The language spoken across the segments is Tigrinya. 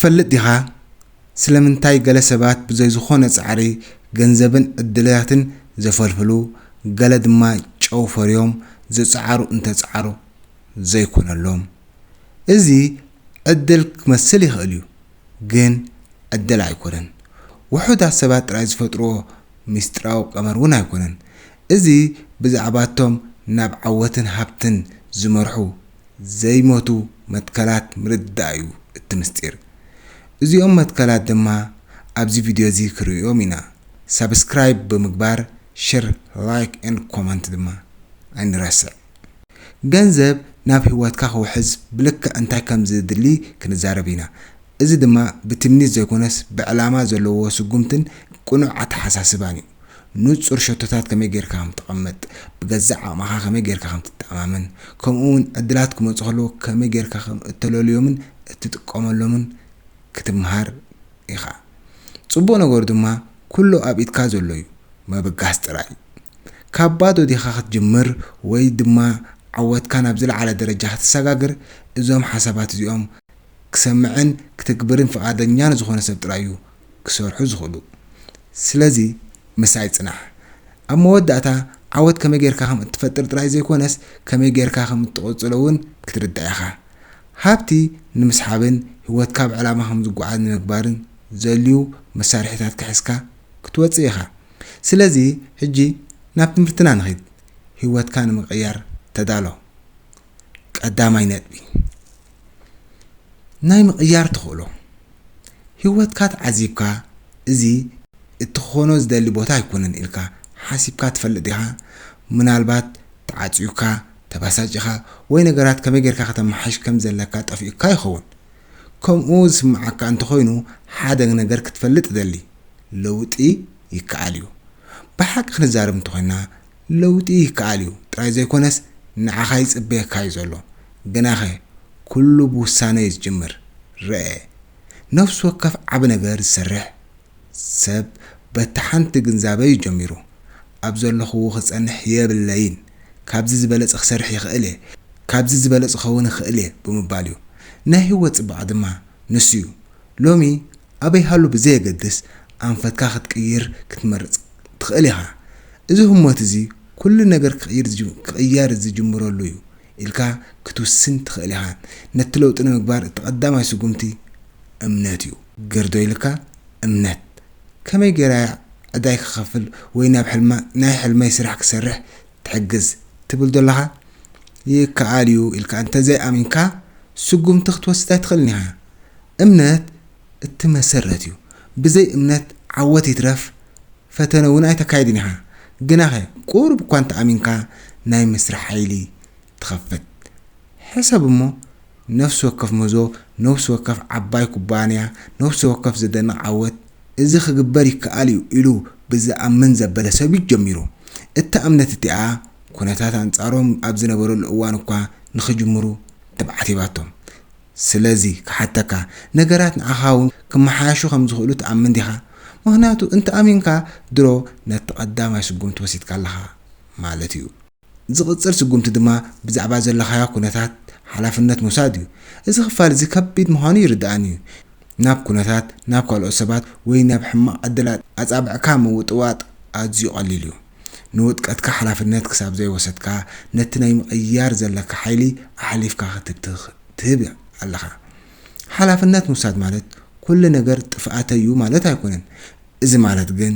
ትፈልጥ ዲኻ? ስለምንታይ ገለ ሰባት ብዘይ ዝኾነ ጻዕሪ ገንዘብን ዕድላትን ዘፈልፍሉ፣ ገለ ድማ ጨው ፈርዮም ዝጸዓሩ እንተጸዓሩ ዘይኮነሎም? እዚ ዕድል ክመስል ይኽእል እዩ፣ ግን ዕድል ኣይኮነን። ውሑዳት ሰባት ጥራይ ዝፈጥርዎ ምስጢራዊ ቀመር እውን ኣይኮነን። እዚ ብዛዕባቶም ናብ ዓወትን ሃብትን ዝመርሑ ዘይሞቱ መትከላት ምርዳእ እዩ እቲ ምስጢር። እዚኦም መትከላት ድማ ኣብዚ ቪድዮ እዚ ክርእዮም ኢና። ሳብስክራይብ ብምግባር፣ ሸር፣ ላይክ ኤንድ ኮመንት ድማ ኣይንረስዕ። ገንዘብ ናብ ህይወትካ ክውሕዝ ብልክዕ እንታይ ከም ዝድሊ ክንዛረብ ኢና። እዚ ድማ ብትምኒት ዘይኮነስ ብዕላማ ዘለዎ ስጉምትን ቅኑዕ ኣተሓሳስባን እዩ። ንጹር ሸቶታት ከመይ ጌርካ ከም ትቐምጥ፣ ብገዛእ ዓቕምኻ ከመይ ጌርካ ከም ትተኣማመን፣ ከምኡ እውን ዕድላት ክመጹ ከለዉ ከመይ ጌርካ ከም እተለልዮምን እትጥቀመሎምን ክትምሃር ኢኻ። ጽቡቕ ነገሩ ድማ ኩሉ ኣብ ኢድካ ዘሎ እዩ፣ ምብጋስ ጥራይ። ካብ ባዶ ዲኻ ክትጅምር ወይ ድማ ዓወትካ ናብ ዝለዓለ ደረጃ ክትሰጋግር እዞም ሓሳባት እዚኦም ክሰምዕን ክትግብርን ፍቓደኛ ንዝኾነ ሰብ ጥራይ እዩ ክሰርሑ ዝኽእሉ። ስለዚ ምሳይ ጽናሕ። ኣብ መወዳእታ ዓወት ከመይ ጌርካ ከም እትፈጥር ጥራይ ዘይኮነስ ከመይ ጌርካ ከም እትቕጽሎ እውን ክትርዳእ ኢኻ። ሃብቲ ንምስሓብን ህይወትካ ብዕላማ ከም ዝጓዓዝ ንምግባርን ዘድልዩ መሳርሒታት ክሕዝካ ክትወጽእ ኢኻ። ስለዚ ሕጂ ናብ ትምህርትና ንኺድ። ህይወትካ ንምቕያር ተዳሎ። ቀዳማይ ነጥቢ፣ ናይ ምቕያር ተኽእሎ። ህይወትካ ተዓዚብካ፣ እዚ እትኾኖ ዝደሊ ቦታ ኣይኮነን ኢልካ ሓሲብካ ትፈልጥ ዲኻ? ምናልባት ተዓጽዩካ፣ ተባሳጭኻ፣ ወይ ነገራት ከመይ ጌርካ ከተመሓሽ ከም ዘለካ ጠፊኡካ ይኸውን። ከምኡ ዝስምዓካ እንተኾይኑ፣ ሓደ ነገር ክትፈልጥ እደሊ። ለውጢ ይከኣል እዩ። ብሓቂ ክንዛረብ እንተኾይና፣ ለውጢ ይከኣል እዩ ጥራይ ዘይኮነስ፣ ንዓኻ ይጽበየካ እዩ ዘሎ። ግናኸ፣ ኩሉ ብውሳነ እዩ ዝጅምር። ርአ፣ ነፍሲ ወከፍ ዓቢ ነገር ዝሰርሕ ሰብ በቲ ሓንቲ ግንዛበ እዩ ጀሚሩ። ኣብ ዘለኽዎ ክጸንሕ የብለይን፣ ካብዚ ዝበለጸ ክሰርሕ ይኽእል እየ፣ ካብዚ ዝበለጸ ክኸውን ይኽእል እየ ብምባል እዩ። ናይ ህይወት ጽባቐ ድማ ንሱ እዩ። ሎሚ ኣበይ ሃሉ ብዘየገድስ፣ ኣንፈትካ ክትቅይር ክትመርጽ ትኽእል ኢኻ። እዚ ህሞት እዚ ኩሉ ነገር ክቕይር ዝጅ-፣ ክቕየር ዝጅምረሉ እዩ ኢልካ ክትውስን ትኽእል ኢኻ። ነቲ ለውጢ ንምግባር እቲ ቀዳማይ ስጉምቲ እምነት እዩ። ግርዶ ኢልካ እምነት። ከመይ ገይረ ዕዳይ ክኸፍል ወይ ናብ ሕልማ-፣ ናይ ሕልመይ ስራሕ ክሰርሕ ትሕግዝ ትብል ዶ ኣለኻ? ይከኣል እዩ ኢልካ እንተዘይኣሚንካ፣ ስጉምቲ ክትወስድ ኣይትኽእልን ኢኻ። እምነት እቲ መሰረት እዩ። ብዘይ እምነት ዓወት ይትረፍ ፈተነ እውን ኣይተካይድን ኢኻ። ግናኸ፣ ቁሩብ እኳ እንተኣሚንካ፣ ናይ ምስራሕ ሓይሊ ትኸፍት። ሕሰብ እሞ፣ ነፍሲ ወከፍ ምህዞ፣ ነፍሲ ወከፍ ዓባይ ኩባንያ፣ ነፍሲ ወከፍ ዘደንቕ ዓወት፣ እዚ ክግበር ይከኣል እዩ ኢሉ ብዝኣምን ዘበለ ሰብ እዩ ጀሚሩ። እታ እምነት እቲኣ፣ ኩነታት ኣንጻሮም ኣብ ዝነበረሉ እዋን እኳ ንኽጅምሩ ትብዓት ሂባቶም። ስለዚ ክሓተካ፣ ነገራት ንዓኻ እውን ክመሓየሹ ከም ዝኽእሉ ትኣምን ዲኻ? ምኽንያቱ እንተ ኣሚንካ፣ ድሮ ነቲ ቀዳማይ ስጉምቲ ወሲድካ ኣለኻ ማለት እዩ። ዝቕጽል ስጉምቲ ድማ ብዛዕባ ዘለኻዮ ኩነታት ሓላፍነት ምውሳድ እዩ። እዚ ክፋል እዚ ከቢድ ምዃኑ ይርድኣኒ እዩ። ናብ ኩነታት፣ ናብ ካልኦት ሰባት ወይ ናብ ሕማቕ ዕድላት ኣጻብዕካ ምውጥዋጥ ኣዝዩ ቀሊል እዩ። ንውድቀትካ ሓላፍነት ክሳብ ዘይወሰድካ፣ ነቲ ናይ ምቕያር ዘለካ ሓይሊ ኣሕሊፍካ ክትህብ ትኽ-፣ ትህብ ኣለኻ። ሓላፍነት ምውሳድ ማለት ኩሉ ነገር ጥፍኣተይ እዩ ማለት ኣይኮነን። እዚ ማለት ግን፣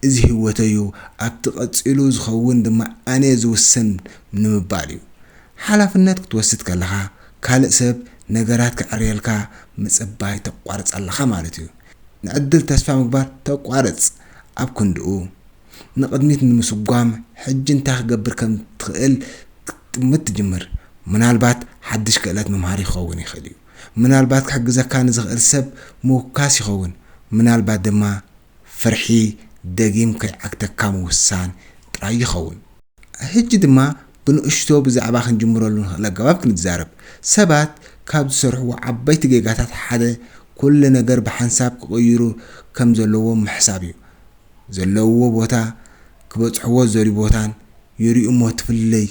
እዚ ህይወተይ እዩ፣ ኣብቲ ቀጺሉ ዝኸውን ድማ ኣነ ዝውስን ንምባል እዩ። ሓላፍነት ክትወስድ ከለኻ፣ ካልእ ሰብ ነገራት ከዕርየልካ ምጽባይ ተቋርጽ ኣለኻ ማለት እዩ። ንዕድል ተስፋ ምግባር ተቋርጽ። ኣብ ክንድኡ፣ ንቕድሚት ንምስጓም፣ ሕጂ እንታይ ክገብር ከም ትኽእል ክትጥምት ትጅምር። ምናልባት ሓድሽ ክእለት ምምሃር ይኸውን ይኽእል እዩ። ምናልባት ክሕግዘካ ንዝኽእል ሰብ ምውካስ ይኸውን። ምናልባት ድማ ፍርሒ ደጊም ከይዓግተካ ምውሳን ጥራይ ይኸውን። ሕጂ ድማ ብንእሽቶ ብዛዕባ ክንጅምረሉ ንኽእል ኣገባብ ክንዛረብ። ሰባት ካብ ዝሰርሕዎ ዓበይቲ ጌጋታት ሓደ፣ ኩሉ ነገር ብሓንሳብ ክቕይሩ ከም ዘለዎም ምሕሳብ እዩ። ዘለውዎ ቦታ፣ ክበጽሕዎ ዝደልዩ ቦታን ይርእዩ እሞ እቲ ፍልልይ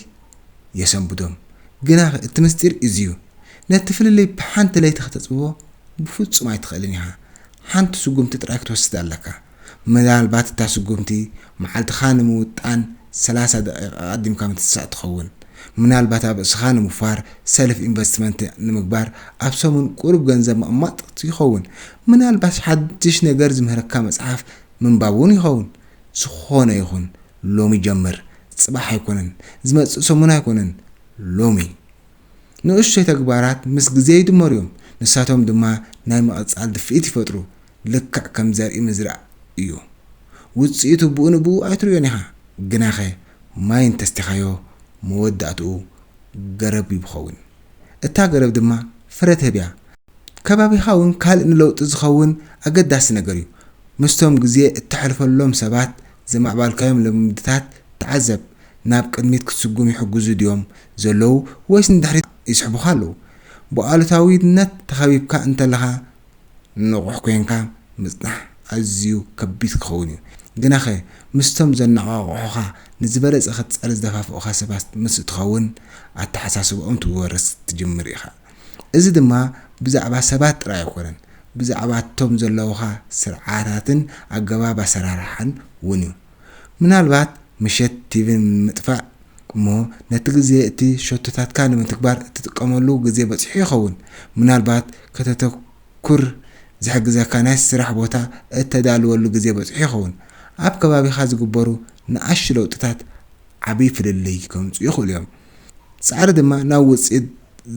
የሰንብዶም። ግና እቲ ምስጢር እዚ እዩ። ነቲ ፍልልይ ብሓንቲ ለይቲ ከተጽብቦ ብፍጹም ኣይትኽእልን ኢኻ። ሓንቲ ስጉምቲ ጥራይ ክትወስድ ኣለካ። ምናልባት እታ ስጉምቲ መዓልትኻ ንምውጣን ሰላሳ ደቂቕ ኣቐዲምካ ምትንሳእ ትኸውን። ምናልባት ኣብ ርእስኻ ንምውፋር ሰልፍ ኢንቨስትመንት ንምግባር ኣብ ሰሙን ቁሩብ ገንዘብ ምቕማጥ ይኸውን። ምናልባት ሓድሽ ነገር ዝምህረካ መጽሓፍ ምንባብ እውን ይኸውን። ዝኾነ ይኹን ሎሚ ጀምር። ጽባሕ ኣይኮነን፣ ዝመጽእ ሰሙን ኣይኮነን፣ ሎሚ። ንእሽቶይ ተግባራት ምስ ግዜ ይድመሩ እዮም። ንሳቶም ድማ ናይ ምቕጻል ድፍኢት ይፈጥሩ። ልክዕ ከም ዘርኢ ምዝራእ እዩ። ውጽኢቱ ብኡ ንብኡ ኣይትርእዮን ኢኻ። ግናኸ ማይ እንተስቲኻዮ መወዳእትኡ ገረብ ይኸውን። እታ ገረብ ድማ ፍረ ትህብ እያ። ከባቢኻ እውን ካልእ ንለውጢ ዝኸውን ኣገዳሲ ነገር እዩ። ምስቶም ግዜ እተሕልፈሎም ሰባት ዘማዕባልካዮም ልምድታት ተዓዘብ። ናብ ቅድሚት ክትስጉም ይሕግዙ ድዮም ዘለዉ ወይስ ንድሕሪት ይስሕቡኻ ኣለዉ? ብኣሉታዊነት ተኸቢብካ እንተለኻ ንቑሕ ኮይንካ ምጽናሕ ኣዝዩ ከቢድ ክኸውን እዩ። ግናኸ ምስቶም ዘነቓቕሑኻ ንዝበለጸ ክትጸሪ ዝደፋፍኡኻ ሰባት ምስ እትኸውን ኣተሓሳስባኦም ትወርስ ትጅምር ኢኻ። እዚ ድማ ብዛዕባ ሰባት ጥራይ ኣይኮነን፣ ብዛዕባ እቶም ዘለዉኻ ስርዓታትን ኣገባብ ኣሰራርሓን እውን እዩ። ምናልባት ምሸት ቲቪ ንምጥፋእ እሞ ነቲ ግዜ እቲ ሸቶታትካ ንምትግባር እትጥቀመሉ ግዜ በጺሑ ይኸውን። ምናልባት ከተተኩር ዝሕግዘካ ናይ ስራሕ ቦታ እተዳልወሉ ግዜ በጺሑ ይኸውን። ኣብ ከባቢኻ ዝግበሩ ንኣሽቱ ለውጥታት ዓቢ ፍልልይ ከምጽኡ ይኽእሉ እዮም። ጻዕሪ ድማ ናብ ውጽኢት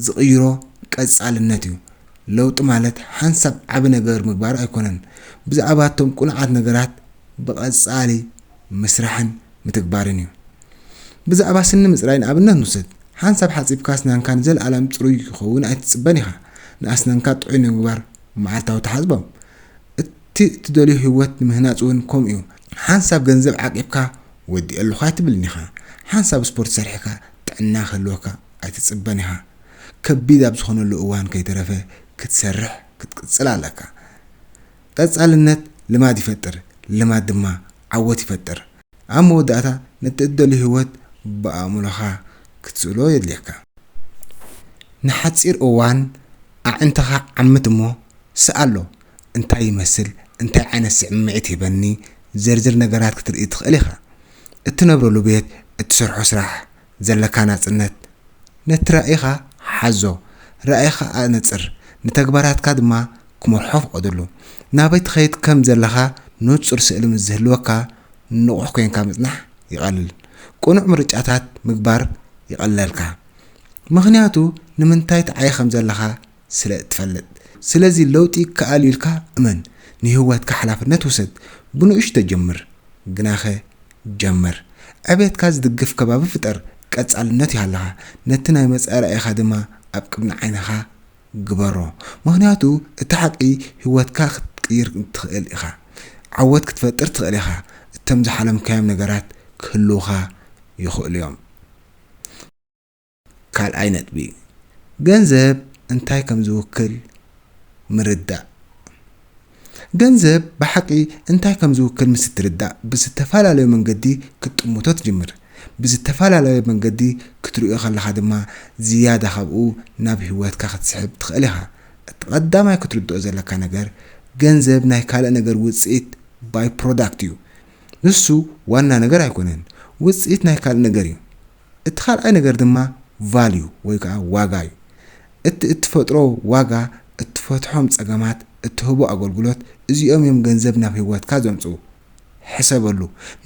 ዝቕይሮ ቀጻልነት እዩ። ለውጢ ማለት ሓንሳብ ዓቢ ነገር ምግባር ኣይኮነን፣ ብዛዕባ እቶም ቅኑዓት ነገራት ብቐጻሊ ምስራሕን ምትግባርን እዩ። ብዛዕባ ስኒ ምጽራይ ንኣብነት ንውሰድ። ሓንሳብ ሓጺብካ ኣስናንካ ንዘለኣለም ጽሩይ ክኸውን ኣይትጽበን ኢኻ። ንኣስናንካ ጥዑይ ንምግባር መዓልታዊ ተሓጽቦም። እቲ እትደልዮ ህይወት ንምህናጽ እውን ከምኡ እዩ። ሓንሳብ ገንዘብ ዓቂብካ ወዲኤ ኣለኹ ኣይትብልን ኢኻ። ሓንሳብ ስፖርት ሰሪሕካ ጥዕና ክህልወካ ኣይትጽበን ኢኻ። ከቢድ ኣብ ዝኾነሉ እዋን ከይተረፈ ክትሰርሕ ክትቅጽል ኣለካ። ቀጻልነት ልማድ ይፈጥር፣ ልማድ ድማ ዓወት ይፈጥር። ኣብ መወዳእታ ነቲ እትደልዮ ህይወት ብኣእምሮኻ ክትስእሎ የድልየካ። ንሓጺር እዋን ኣዒንትኻ ዓምት እሞ ስኣሎ። እንታይ ይመስል? እንታይ ዓይነት ስምዒት ይህበኒ? ዝርዝር ነገራት ክትርኢ ትኽእል ኢኻ። እትነብረሉ ቤት፣ እትሰርሖ ስራሕ፣ ዘለካ ናጽነት፣ ነቲ ራኢኻ ሓዞ። ራኢኻ ኣነጽር፣ ንተግባራትካ ድማ ክመርሖ ፍቐደሉ። ናበይ ትኸይድ ከም ዘለኻ ንጹር ስእሊ ምስ ዝህልወካ፣ ንቑሕ ኮይንካ ምጽናሕ ይቐልል። ቅኑዕ ምርጫታት ምግባር ይቐለልካ። ምኽንያቱ ንምንታይ ትዓዪ ከም ዘለኻ ስለ እትፈልጥ። ስለዚ ለውጢ ይከኣል እዩ ኢልካ እመን። ንህይወትካ ሓላፍነት ውሰድ። ብንእሽቶ ጀምር። ግናኸ ጀምር። ዕቤትካ ዝድግፍ ከባቢ ፍጠር። ቀጻልነት ይሃልኻ። ነቲ ናይ መጻኢ ራኢኻ ድማ ኣብ ቅድሚ ዓይንኻ ግበሮ። ምኽንያቱ እቲ ሓቂ ህይወትካ ክትቅይር ትኽእል ኢኻ። ዓወት ክትፈጥር ትኽእል ኢኻ። እቶም ዝሓለምካዮም ነገራት ክህልዉኻ ይኽእሉ እዮም። ካልኣይ ነጥቢ፣ ገንዘብ እንታይ ከም ዝውክል ምርዳእ። ገንዘብ ብሓቂ እንታይ ከም ዝውክል ምስ እትርዳእ፣ ብዝተፈላለዩ መንገዲ ክትጥምቶ ትጅምር። ብዝተፈላለየ መንገዲ ክትርእዮ ከለኻ ድማ፣ ዝያዳ ካብኡ ናብ ህይወትካ ክትስሕብ ትኽእል ኢኻ። እቲ ቀዳማይ ክትርድኦ ዘለካ ነገር፣ ገንዘብ ናይ ካልእ ነገር ውጽኢት፣ ባይ ፕሮዳክት፣ እዩ። ንሱ ዋና ነገር ኣይኮነን፣ ውጽኢት ናይ ካልእ ነገር እዩ። እቲ ካልኣይ ነገር ድማ ቫልዩ ወይ ከዓ ዋጋ እዩ። እቲ እትፈጥሮ ዋጋ፣ እትፈትሖም ጸገማት፣ እትህቦ ኣገልግሎት፣ እዚኦም እዮም ገንዘብ ናብ ህይወትካ ዘምጽኡ። ሕሰበሉ፣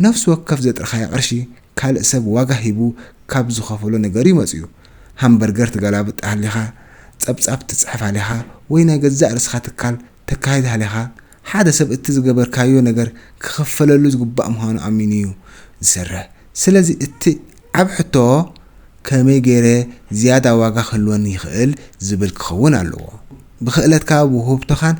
ነፍሲ ወከፍ ዘጥረኻዮ ቅርሺ ካልእ ሰብ ዋጋ ሂቡ ካብ ዝኸፈሎ ነገር እዩ መጺኡ። ሃምበርገር ትገላብጥ ሃሊኻ፣ ጸብጻብ ትጽሕፍ ሃሊኻ፣ ወይ ናይ ገዛእ ርእስኻ ትካል ተካይድ ሃሊኻ፣ ሓደ ሰብ እቲ ዝገበርካዮ ነገር ክኽፈለሉ ዝግባእ ምዃኑ ኣሚኑ እዩ ዝሰርሕ። ስለዚ እቲ ዓቢ ሕቶ፣ ከመይ ገይረ ዝያዳ ዋጋ ክህልወኒ ይኽእል ዝብል ክኸውን ኣለዎ። ብኽእለትካ፣ ብውህብቶኻን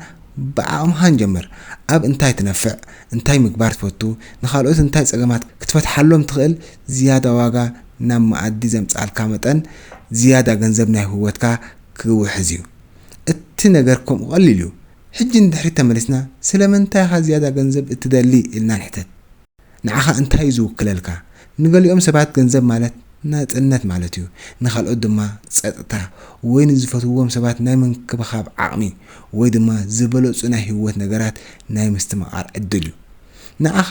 ብዓቕምኻን ጀምር። ኣብ እንታይ ትነፍዕ? እንታይ ምግባር ትፈቱ? ንኻልኦት እንታይ ጸገማት ክትፈትሓሎም ትኽእል? ዝያዳ ዋጋ ናብ መኣዲ ዘምጽኣልካ መጠን፣ ዝያዳ ገንዘብ ናይ ህይወትካ ክውሕዝ እዩ። እቲ ነገር ከምኡ ቀሊል እዩ። ሕጂ ንድሕሪት ተመሊስና፣ ስለምንታይ ኢኻ ዝያዳ ገንዘብ እትደሊ? ኢልና ንሕተት። ንዓኻ እንታይ እዩ ዝውክለልካ? ንገሊኦም ሰባት ገንዘብ ማለት ናጽነት ማለት እዩ። ንኻልኦት ድማ ጸጥታ ወይ ንዝፈትውዎም ሰባት ናይ ምንክብኻብ ዓቕሚ ወይ ድማ ዝበለጹ ናይ ህይወት ነገራት ናይ ምስትምቓር ዕድል እዩ። ንዓኻ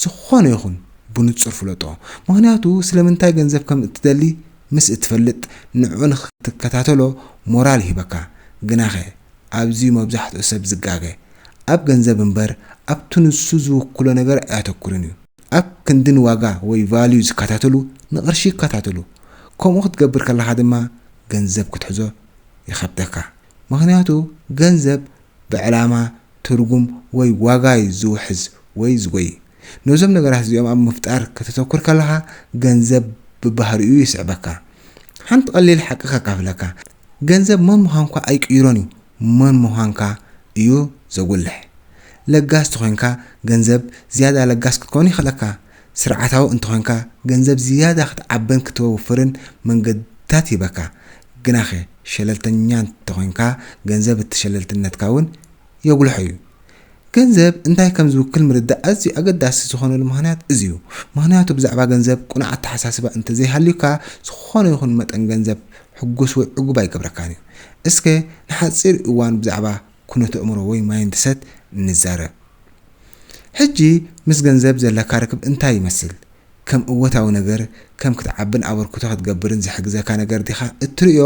ዝኾነ ይኹን ብንጹር ፍለጦ። ምኽንያቱ ስለምንታይ ገንዘብ ከም እትደሊ ምስ እትፈልጥ ንዕኡ ንኽትከታተሎ ሞራል ይህበካ። ግናኸ ኣብዚ መብዛሕትኡ ሰብ ዝጋገ። ኣብ ገንዘብ እምበር ኣብቲ ንሱ ዝውክሎ ነገር ኣየተኩርን እዩ። ኣብ ክንድን ዋጋ ወይ ቫልዩ ዝከታተሉ ንቕርሺ ይከታተሉ። ከምኡ ክትገብር ከለኻ ድማ ገንዘብ ክትሕዞ ይኸብደካ። ምኽንያቱ ገንዘብ ብዕላማ፣ ትርጉም ወይ ዋጋ እዩ ዝውሕዝ ወይ ዝጎይ። ነዞም ነገራት እዚኦም ኣብ ምፍጣር ከተተኩር ከለኻ ገንዘብ ብባህሪኡ ይስዕበካ። ሓንቲ ቀሊል ሓቂ ከካፍለካ። ገንዘብ መን ምዃንኳ ኣይቅይሮን እዩ፣ መን ምዃንካ እዩ ዘጉልሕ። ለጋስ ተኾይንካ ገንዘብ ዝያዳ ለጋስ ክትከውን ይኽእለካ። ስርዓታዊ እንተኾይንካ ገንዘብ ዝያዳ ክትዓብን ክትወፍርን መንገድታት ይህበካ። ግናኸ ሸለልተኛ እንተኾይንካ ገንዘብ እቲ ሸለልትነትካ እውን የጉልሖ እዩ። ገንዘብ እንታይ ከም ዝውክል ምርዳእ ኣዝዩ ኣገዳሲ ዝኾነሉ ምኽንያት እዚ እዩ። ምኽንያቱ ብዛዕባ ገንዘብ ቅኑዕ ኣተሓሳስባ እንተዘይሃልዩካ ዝኾነ ይኹን መጠን ገንዘብ ሕጉስ ወይ ዕጉብ ኣይገብረካን እዩ። እስከ ንሓጺር እዋን ብዛዕባ ኩነተ ኣእምሮ ወይ ማይንድሰት ንዛረብ። ሕጂ ምስ ገንዘብ ዘለካ ርክብ እንታይ ይመስል? ከም እወታዊ ነገር፣ ከም ክትዓብን ኣበርክቶ ክትገብርን ዝሕግዘካ ነገር ዲኻ እትርእዮ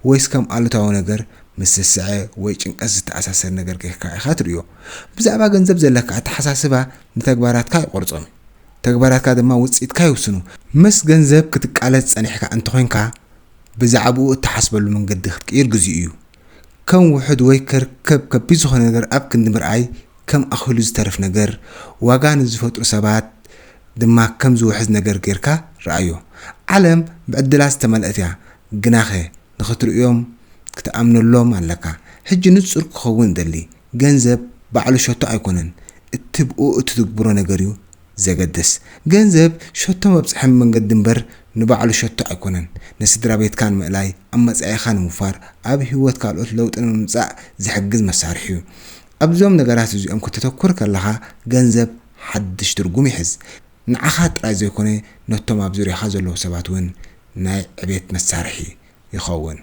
ወይስ ከም ኣሉታዊ ነገር፣ ምስ ስስዐ ወይ ጭንቀት ዝተኣሳሰር ነገር ጌርካ ኢኻ ትርእዮ? ብዛዕባ ገንዘብ ዘለካ ኣተሓሳስባ ንተግባራትካ ይቖርጾም። ተግባራትካ ድማ ውጽኢትካ ይውስኑ። ምስ ገንዘብ ክትቃለስ ጸኒሕካ እንተኾይንካ፣ ብዛዕባኡ እትሓስበሉ መንገዲ ክትቅይር ግዜኡ እዩ። ከም ውሑድ ወይ ከርከብ ከቢድ ዝኾነ ነገር ኣብ ክንዲ ምርኣይ፣ ከም ኣኺሉ ዝተርፍ ነገር፣ ዋጋ ንዝፈጥሩ ሰባት ድማ ከም ዝውሕዝ ነገር ጌርካ ረኣዮ። ዓለም ብዕድላት ዝተመልአት እያ፣ ግናኸ ንኽትርእዮም ክትኣምነሎም ኣለካ። ሕጂ ንጹር ክኸውን እደሊ፣ ገንዘብ ባዕሉ ሸቶ ኣይኮነን፣ እቲ ብኡ እትትግብሮ ነገር እዩ ዘገድስ። ገንዘብ ሸቶ መብጽሒ መንገዲ እምበር ንባዕሉ ሸቶ ኣይኮነን። ንስድራ ቤትካ ንምእላይ፣ ኣብ መጻኢኻ ንምውፋር፣ ኣብ ህይወት ካልኦት ለውጢ ንምምጻእ ዝሕግዝ መሳርሒ እዩ። ኣብዞም ነገራት እዚኦም ከተተኩር ከለኻ ገንዘብ ሓድሽ ትርጉም ይሕዝ። ንዓኻ ጥራይ ዘይኮነ ነቶም ኣብ ዙርያኻ ዘለዉ ሰባት እውን ናይ ዕቤት መሳርሒ ይኸውን።